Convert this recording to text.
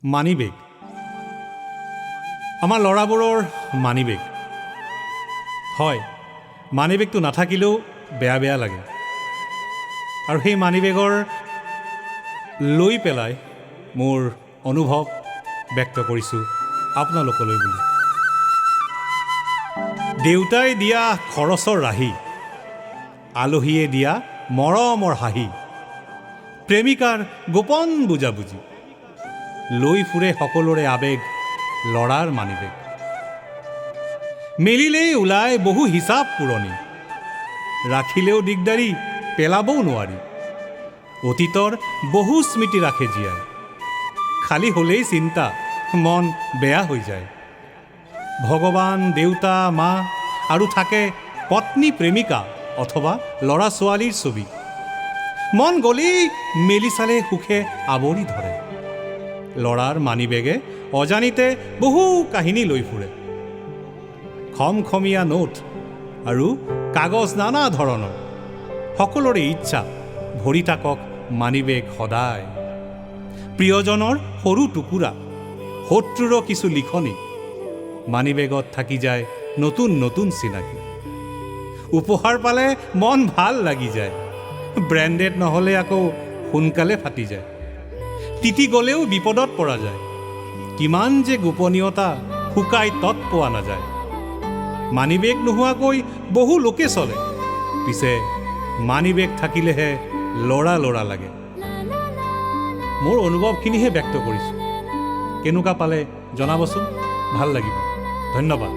Money bag, আমাৰ ল'ৰাবোৰৰ money bag. হয়, মানিবেগটো নাথাকিলেও বেয়া বেয়া লাগে। আৰু সেই মানিবেগৰ লৈ পেলাই মোৰ অনুভৱ ব্যক্ত কৰিছোঁ আপোনালোকলৈ বুলি। দেউতাই দিয়া খৰচৰ ৰাহি, আলহীয়ে দিয়া মৰমৰ হাঁহি, প্ৰেমিকাৰ গোপন বুজাবুজি, লৈ ফুৰে সকলোৰে আৱেগ ল'ৰাৰ মানিবেগ। মেলিলেই ওলায় বহু হিচাপ পুৰণি, ৰাখিলেও দিগদাৰী, পেলাবও নোৱাৰি। অতীতৰ বহু স্মৃতি ৰাখে জীয়াই, খালী হ'লেই চিন্তা, মন বেয়া হৈ যায়। ভগৱান, দেউতা, মা আৰু থাকে পত্নী, প্ৰেমিকা অথবা ল'ৰা ছোৱালীৰ ছবি। মন গ'লেই মেলি চালে সুখে আৱৰি ধৰে। ল'ৰাৰ মানিবেগে অজানিতে বহু কাহিনী লৈ ফুৰে। খমখমীয়া নোট আৰু কাগজ নানা ধৰণৰ, সকলোৰে ইচ্ছা ভৰি থাকক মানিবেগ সদায়। প্ৰিয়জনৰ সৰু টুকুৰা, শত্ৰুৰো কিছু লিখনি, মানিবেগত থাকি যায় নতুন নতুন চিনাকি। উপহাৰ পালে মন ভাল লাগি যায়, ব্ৰেণ্ডেড নহ'লে আকৌ সোনকালে ফাটি যায়। তিতি গ'লেও বিপদত পৰা যায়, কিমান যে গোপনীয়তা শুকাই তৎ পোৱা নাযায়। মানিবেগ নোহোৱাকৈ বহু লোকে চলে, পিছে মানিবেগ থাকিলেহে ল'ৰা ল'ৰা লাগে। মোৰ অনুভৱখিনিহে ব্যক্ত কৰিছোঁ, কেনেকুৱা পালে জনাবচোন, ভাল লাগিব। ধন্যবাদ।